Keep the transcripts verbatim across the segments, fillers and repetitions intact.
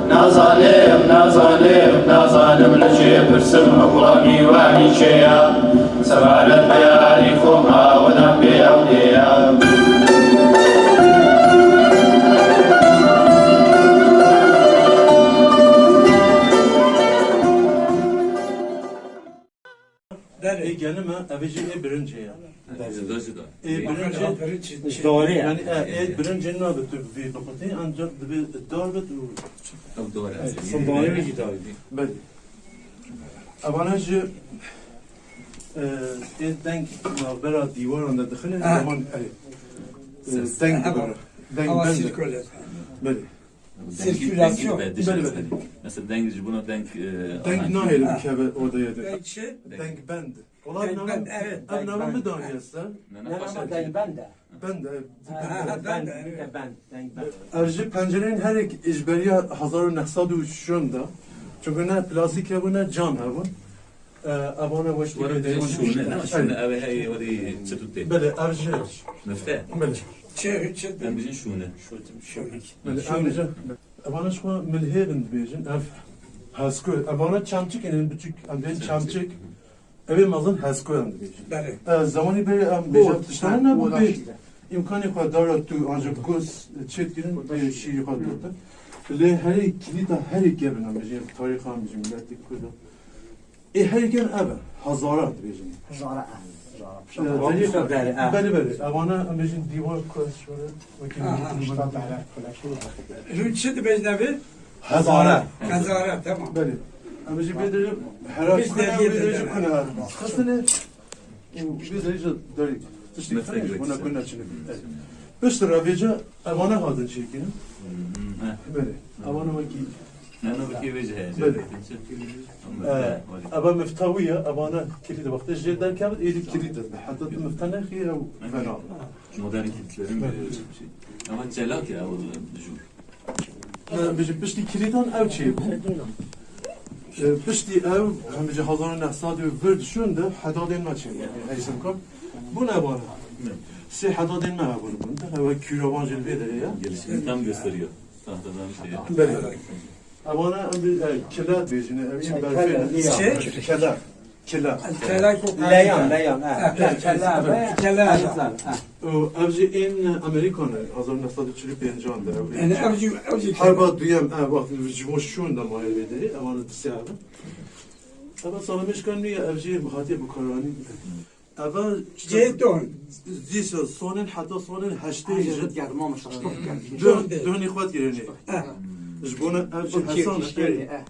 Nazanim, nazanim, nazanim li kê pirsim, hewla mîwanî kê ya? Sebaret be yarî xwe ma wedan bê ewlê ya. Ê genime, ev jî ê birincê ye. Ê birincê, Ji dorê ye. Yani, e, ê birincê nabe tu vê bixutî, ancak dibe dar bit û Ew dor e. Belê. Evana jî, e, ê deng navbera dîwaran de dixine, Ha. zaman, e, e, Ses. deng Ha, dibire. Deng Ama bende. sirküle. Belê. Sirkülasyon. Belê, belê. Mesela deng ji bona deng, e, Deng anahî nahêle bikeve odaya de. Deng çi? Deng bend. Wala Deng nava, bend, evet, ev deng nava bend. min daniye ser. Ne, ne, Ne, paşa ama deng bend e. Bend e. Ha, ha, ha, bend e, evet. Bend, deng bend. Ev jî pencereyên her yek ji beriya hezar û neh sed û şûn de. Çünkü ne plastik hebû, ne cam hebû. E, evana weş Were dibê dibê dewon şûne, ne? Evet. Şûne, ev hey, were çi tu tê? Belê, ev jî. Mifte? Belê. Çi, çi Em bijin şûne. Şûne. Belê, ev jî. Evana ji xwe milhêvin dibêjin, ev hezku. Evana çamçik in, biçûk, em dibêjin çamçik. Ew ê mezin hezku em dibêjin. Belê. E, zemanî berê em bêje tiştane nebû bê. Îmkanê xwe dara tu ancak gos çêt kirin, bê şîrî xwe dûtin. Lê herê kilîta herê kevin em bêjin, tarîxa em bêjin, miletê Kurd e. Ê herê kevin ev e, hezara dibêjin. Hezara, e, hezara. E, Hezara, dere, e. Belê, belê. Evana em bêjin dîwar ku ez şöyle, wekî Aha. Hûn çi dibêjin ev ê? Hezara. Hezara, tamam. Belê. Em jî bê derê hera Biz kune, de bê derê yedi jî kune. Xistine. Û bê derê jî derê. Tiştê Mefte kune, girek buna işte. Kune çine. Evet. Piştre vêca evana hatin çêkirin. Hı hı. Belê. Evana wekî. Ne, ne, wekî vêca heye. Belê. Mefte, Ee, wekî. Eva mifta wî ye, evana kilît e. Wextê jê derkevit, êdî kilît e. Heta tu mifta nexî, ew Hı hı. fena. Modern kilitlerin Evet. bir şey. Ama çelak ya, o jû. Em bijî piştî kilîtan ew çêbû. E, piştî ew, em bijî hezar û neh sed û vir şûn de hedadên me çêbû. Heysim kar. Bûn evana. Sê hedadên me hebûn bûn. Ew kûravan jî li vê derê ye. Gelişimi tam gösteriyor. Tahtadan şey. Belê. Evana em bi, e, kile dibêjin, ev ên berfê ne. Çi? Kile. Kile. Kele ku Leyan, leyan, ha. Ha, kele, kele, kele. Kele. Ha. Û ev jî ên Amerîkan e, hezar neh sed û çil û pêncan de ew ên. Yani ev jî, ev jî Harba duyem, e, wextê ji bo şûn de mayê vê derê, ewan di sê ev. Ev salomêşka nû ye, ev jî hatiye bikaranîn. Ev Cê don. Zî sonên heta sonên heştê Ay, jî. Germa mı şaştı? Dön, dönî xwe kirênê. Ha. Ji bona ev jî Bu hesana, kirkîştê, e.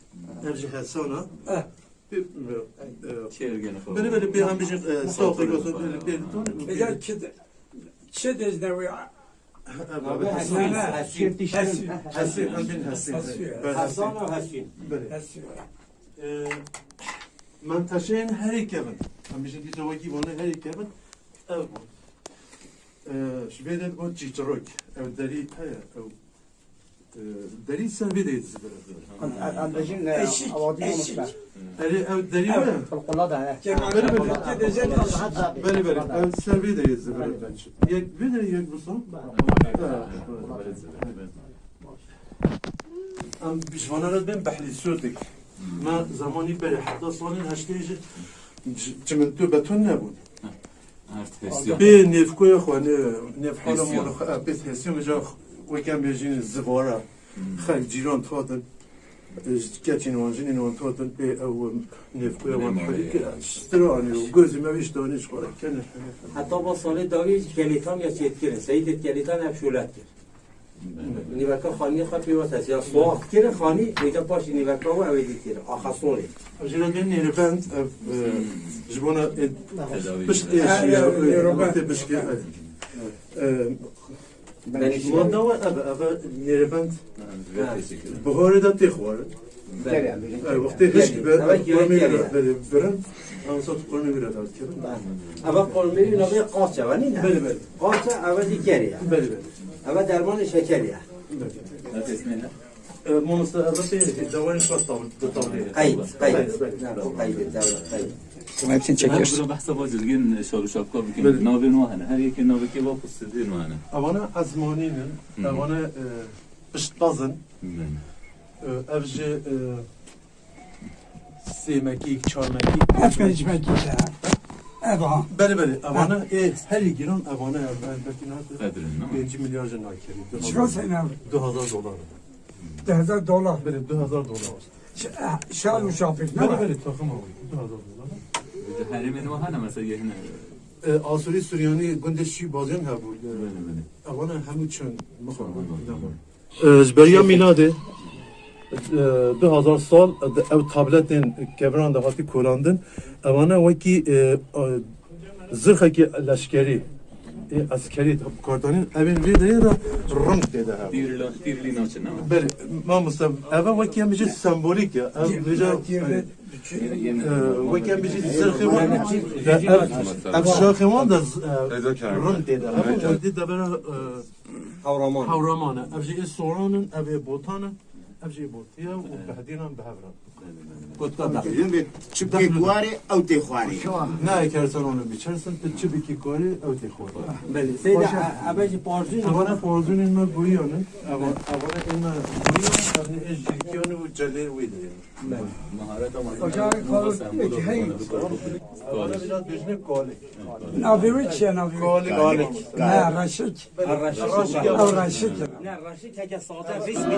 Ev jî hesana. Ha. Belê, belê, pê em bijî, e, sağ pêka sor, belê, belê, ton, Eza çi de, çi de ne wê? Ev, ev, Hesîn. Hesîn. Hesîn, em bên Hesîn. Hesîn. Belê. Hesîn. Hesîn. Belê. Hesîn. E, menteşeyên herî kevin. Em bijî dîsa wekî vane herî kevin. Ev bû. E, ji vê de dibû çîçirok. Ev derî heye, ew Derî ser vê de yê dizivire. Em, em, em bêjin, e, Eşik, awatî eşik. Erê, ew derî we? Qulqula da, he. Belê, belê. Belê, belê. Ew ser vê de yê dizivire. Yek vê de, yek wisa. Em ji vana re bên Behlî Sûrdik. Me zemanî berê heta salên heştê jî ç-, çimento beton nebûn. Ert hesiya. Pê nêvkoya xwe, nê-, nêvhala Hesiya. mala xwe, e, pê hesiya meca weke em bêjin zivara. Hmm. Xelk cîran hatin, e, ji keçên wan, jinên wan hatin, pê ew, e, nêvkoya wan Binê hewlî mala. kir. Stira anî û gozî me wî ji danî ji xwe re kene. Heta ba salê dawî ji Kelîtan ya çêdikirin. Seyîdê Kelîtan ev şolet kir. Nîveka xaniyê xwe pê wet hesiya. Soax kirin xanî, wêca paşî nîveka we ew ê dî kirin. Axasonê. Ev jî re dê nêribend, ev, e, ji bona, e, Tedawî. pişt ê Ha, şiya, ya, e, nêribend. tê pişkê, e, e, Benî şiya. Manda we ev, ev nêribend. Ha, vê teşekkür. Biharê de tê xwarin. Belê. E, wextê hişk be, Belê. Belê, qurmê wî re, belê, birin, em sat qurmê wî re derdikevin. Eva qurmê wî navê qaç e, nîne? Belê, belê. Qaç e, eva dî kerê ye. Belê, belê. Eva dermanê şekerê ye. Belê. Nefes ne? E, mamoste, eva tê, dawayê xwe tav-, bi tavlê. Qeyd, qeyd. Belê, belê. Ne, bu qeyd, dewre qeyd. Hepsini çekiyoruz. Buna behsa va cilgên şal û şapka bikin. Belê. Navên wa hene. Her yekê navekê va xwe sidên wa hene. Evana ezmanîn in. Hı. Evana, e, piştbaz in. Belê. E, ev jî, e, sêmekî, çarmekî. Ev pêncmekî de. Ev ha. Belê, belê. Evana, Ha. e, herî giran evana, ev, ev, belkî ne? Qedrin, ne? Pêncî milyar jî nakevî. Çiqa sene? Du hazar dolar. Du hazar dolar. Belê, du hazar dolar. Ş-, e, şal û şapik, ne Belê, var? belê, takım abi. Du hazar dolar. Herêmên wa hene mesela yehne. E, Asûrî Suryanî gundê Şî Bazyan hebû. E, Belê, belê. Evana hemû çend mixabin. Hı hı. E, ji beriya mîladê, e, du hazar sal, e, ev tabletên keviran de hatî kolandin. Evana wekî, e, e, zirxekî leşkerî, e, eskerî kardanîn, evên vê derê de ring tê de hebû. Tîrlî, tîrlî naçin, ne? Belê, mamoste, eve wekî em jî sembolîk e. Ev vêca, e, wekî em jî zirxê wan, ev, ev şaxê wan de, e, ring tê de hebû. Wekî devera, e, Hewraman. Hewraman e. Ev jî ê soran in, ev ê botan e, ev jî ê botiye û behdînan bi hev re. Gotka da. Yine çi pêk warê, ew tê xwarê. Ne, kersan onu biçersin, tu çi bikî karê, ew tê xwarê. Belê, seyda, Baş e. e, ev jî parzûn. Evana parzûnên me goyiyan in. Eva-, evana ên me goyiyan, evne ê jirkiyan û celê wê de. Belê. Mahareta Hoca, kal-, eki hey. Evana biraz bejne kalik. Navê wî çi ye, navê wî? Kalik. Kalik. Ne, Reşik. Reşik. Ew Reşik. Ne, Reşik heke sade resmî.